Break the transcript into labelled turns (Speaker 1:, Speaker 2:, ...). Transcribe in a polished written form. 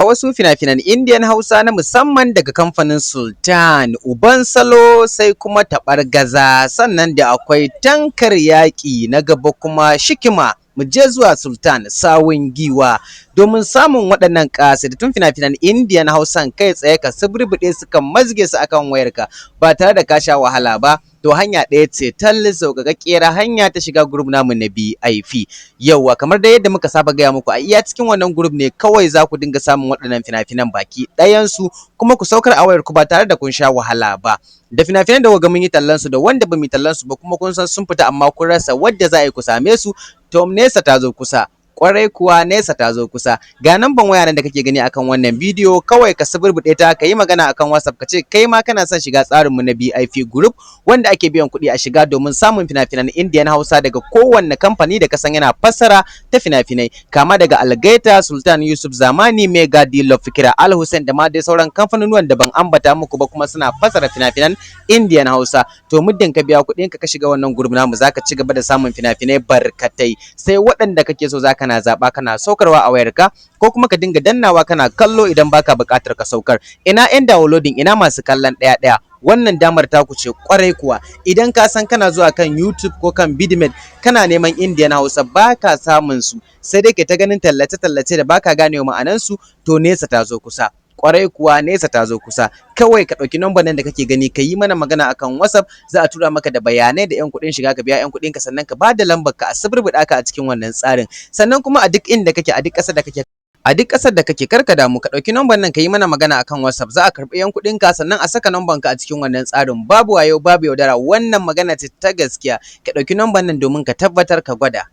Speaker 1: Wasu fina-finan Indian Hausa na musamman daga kamfanin Sultan, Uban Salo, sai kuma Taɓargaza, sannan da akwai Tankar Yaƙi na gaba, kuma Shikima. Mu je zuwa Sultan Sawun Giwa. Domin samun waɗannan ƙasaitattun fina-finan Indian Hausan kai tsaye, ka suburbuɗe su, ka mazge su akan wayarka ba tare da ka sha wahala ba, to hanya ɗaya ce tal, sauƙaƙƙiyar hanya ta shiga group namu na VIP. Yauwa, kamar dai yadda muka saba gaya muku, a iya cikin wannan group ne kawai za ku dinga samun waɗannan fina-finan baki ɗayansu, kuma ku saukar a wayarku ba tare da kun sha wahala ba. Da fina-finan da kuka ga mun yi tallan su, da wanda ba mu yi tallan su ba, kuma kun san sun fita amma kun rasa wadda za a yi ku same su, to nesa ta zo kusa. Kwarai kuwa, nesa ta zo kusa. Ga namban waya nan da kake gani akan wannan bidiyo, kawai ka suburbuɗe ta, ka yi magana akan WhatsApp, ka ce kai ma kana son shiga tsarinmu na VIP group wanda ake biyan kuɗi a shiga domin samun fina-finan Indian Hausa daga kowanne kamfani da ka san yana fassara ta fina-finai, kama daga Algaita, Sultan Yusuf Zamani, Mega D Love, Fikira Al Hussein, da ma dai sauran kamfanonuwan da ban ambata muku ba, kuma suna fassara fina-finan Indian Hausa. To muddin ka biya kuɗin ka, ka shiga wannan group namu, zaka ci gaba da samun fina-finai barkatai. Sai waɗanda kake so zaka na zaɓa kana saukarwa a wayarka, ko kuma ka dinga dannawa kana kallo idan baka buƙatar ka saukar. Ina 'yan downloading? Ina masu kallon ɗaya ɗaya? Wannan damar taku ce. Kwarai kuwa, idan ka san kana zuwa kan YouTube ko kan Vidmate kana neman Indian Hausa baka samun su, sai dai kai ta ganin tallace-tallace da baka ganewa ma'anan su, to nesa ta zo kusa. Kwarai kuwa, nesa ta zo kusa. Kawai ka ɗauki number nan da kake gani, ka yi mana magana akan WhatsApp. Za a tura maka da bayanai da 'yan kuɗin shiga. Ka biya 'yan kuɗin ka, sannan ka bada lambar ka a suburbuɗa ka a cikin wannan tsarin. Sannan kuma a duk inda kake, a duk ƙasar da kake, a duk ƙasar da kake, karka damu. Ka ɗauki number nan, ka yi mana magana akan WhatsApp. Za a karɓi 'yan kuɗin ka, sannan a saka number ka a cikin wannan tsarin. Babu wayo, babu yaudara, wannan magana ce ta gaskiya. Ka ɗauki number nan domin ka tabbatar, ka gwada.